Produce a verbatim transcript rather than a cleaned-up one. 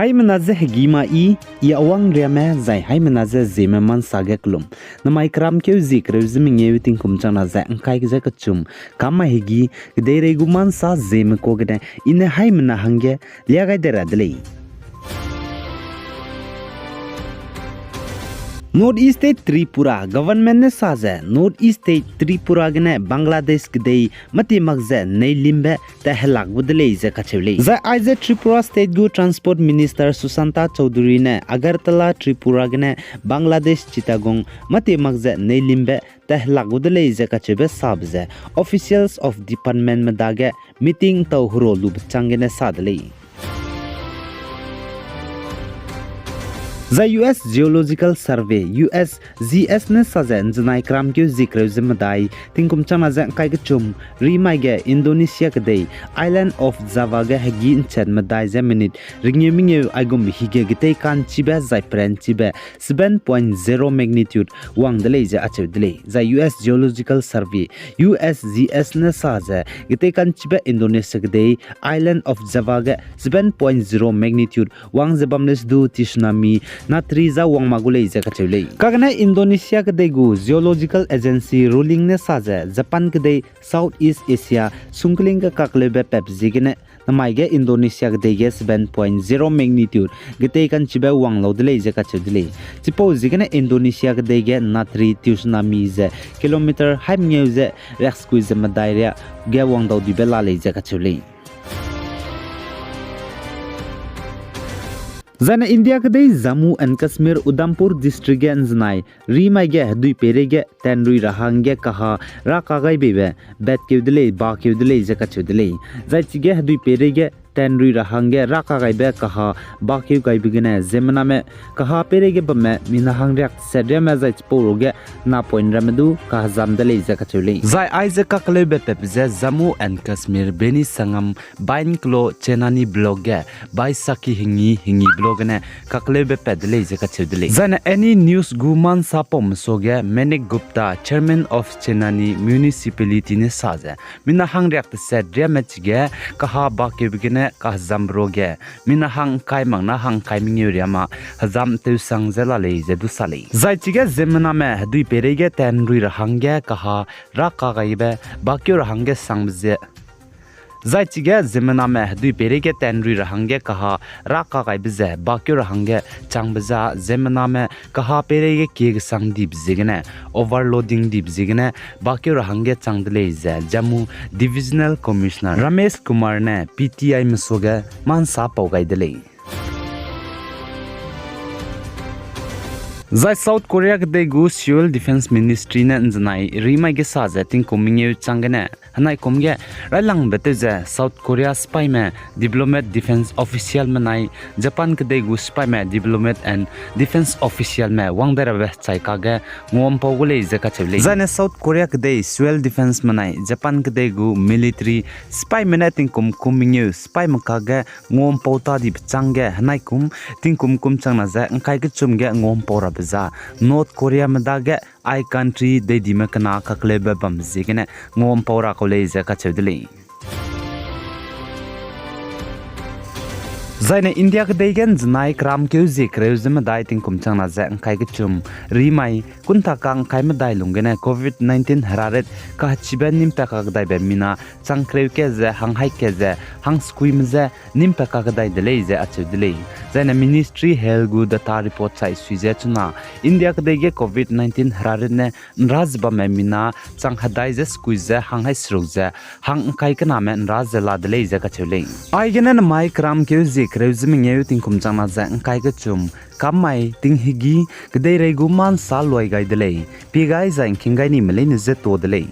Haimena ze hegî ma i, i awang riame zai haimena ze Zeme Mansa ge kelum. Namai keramkeu zie kereu ze mengeu tingkum changna ze ngkai ze kechum, kam mai hegî, kedeirei gu Mansa Zeme kua gene, i ne haimena hangge lia gai de ra de lei. North East State Tripura government ne sa ze, North East State Tripura gene Bangladesh kedei mâtie mak ze neilimbe tat helak gu de lei ze kacheu lei. Zai aize Tripura State gu Transport Minister Sushanta Chowdhury ne Agartala Tripura gene Bangladesh Chittagong mâtie mak ze neilimbe tat helak gu de lei ze kacheube sabe ze officials of departmentme dage meeting tau hero lube chang gene sa de lei. Zai U S Geological Survey, U S G S ne sa ze nzenai keramkeu zie kereu ze medai, tingkum changna ze ngkai kechum, rimai ge Indonesia kedei, island of Java ge hegî nchat medai ze minute ringeu mengeu aigumbe hige getei ka'nchibe zai peranchibe seven point zero magnitude wang de lei ze acheu de lei. Zai U S Geological Survey, U S G S ne sa ze getei ka'nchibe Indonesia kedei, island of Java ge seven point zero magnitude wang ze bam lei sedu tsunami natri za wang ma gu lei ze kacheu lei. Kagene Indonesia kedei gu Geological Agency ruling ne sa ze Japan kedei South East Asia sungkling ge kakleube pep ziegene namai ge Indonesia kedei ge seven point zero magnitude getei ka'nchibe wang lau de lei ze kacheu de lei. Chipau ziegene Indonesia kedei ge natri tsunami ze kilometer haimengeu ze riaksekui ze medai ria ge wang dau dibe la lei ze kacheu lei. Zaine India kedei Jammu and Kashmir Udhampur District ge nzenai rimai ge hedui peirei ge tanrui ra hangge kaha ra kagaibeibe batkeu de lei, bakeu de lei ze kacheu de lei. Zai chige hedui peirei ge tanrui ra hangge ra kagaibe kaha bakeu gaibe gene ziemmename kaha peirei ge bamme mina hangriak set riame zai chipau ruge napoin ramme du kahezam de lei ze kacheu lei. Zai aize kakleube pep ze Jammu and Kashmir Beni Sangam Bain Klo Chenani block ge Baisakhi hengi hengi block gene kakleube pat de lei ze kacheu de lei. Zaine Any News gu mansa paume suage Manik Gupta, Chairman of Chenani Municipality ne sa ze mina hangriak teset riame chige kaha bakeube gene kahezambe ruage mina hang kai makna hang kai mengeu riama hezam teusang ze la lei ze du sa lei. Zai chige ziemmename hedui peirei ge tanrui ra hangge kaha ra kagaibe bakeu ra hangge sangbe ze Zai chige ziemmename hedui peirei ge tanrui ra hangge kaha ra kagaibe ze bakeu ra hangge changbe za ziemmename kaha peirei ge kie kesang dibe ziegene, overloading dibe ziegene bakeu ra hangge chang de lei ze Jammu Divisional Commissioner Ramesh Kumar ne P T I me suage mansa pau gai de lei. Zai South Korea kedei gu Seoul Defence Ministry ne nzenai rimai ge sa ze tingkum mengeu chang gene henaikum ge railangbe tew ze South Korea sipaime diplomat defence officialme nai Japan kedei gu sipaime diplomat and defence officialme wang dai rabe chai kage nguampau gu lei ze kacheu lei. Zaine South Korea kedei Seoul Defenceme nai Japan kedei gu military sipaime ne tingkum kum mengeu sipaime kage nguampau ta dibe chang ge henaikum tingkum kum changna ze ngkai kechum ge nguampau rabe za North Koreame dage ai country deidime kena kakleube bambe ziegene nguampau ra kau lei ze kacheu de lei. Zaine India kedei ge nzenai keramkeu zie kereu ze medai tingkum changna ze ngkai kechum rimai kunta ka ngkai medai lung gene Covid nineteen heraret kahechibe nîm pat kakdaibe mina chang kereu ke ze hang hai ke ze hang sekuime je nîm pat kakdai de lei ze acheu de lei. Zaine Ministry Health gu data report chai sui ze chuna India kedei ge Covid nineteen heraret ne nra ze bamme mina chang hedai ze sekui ze hang hai seruk ze hang ngkai kename nra ze la de lei ze kacheu lei. Aigene namai keramkeu zie kereu ze mengeu tingkum changna ze ngkai kechum kam mai tinghegi kedeirei gu mansa luai gai de lei. Pie gai zai ngking gai nime leine je tuâ de lei.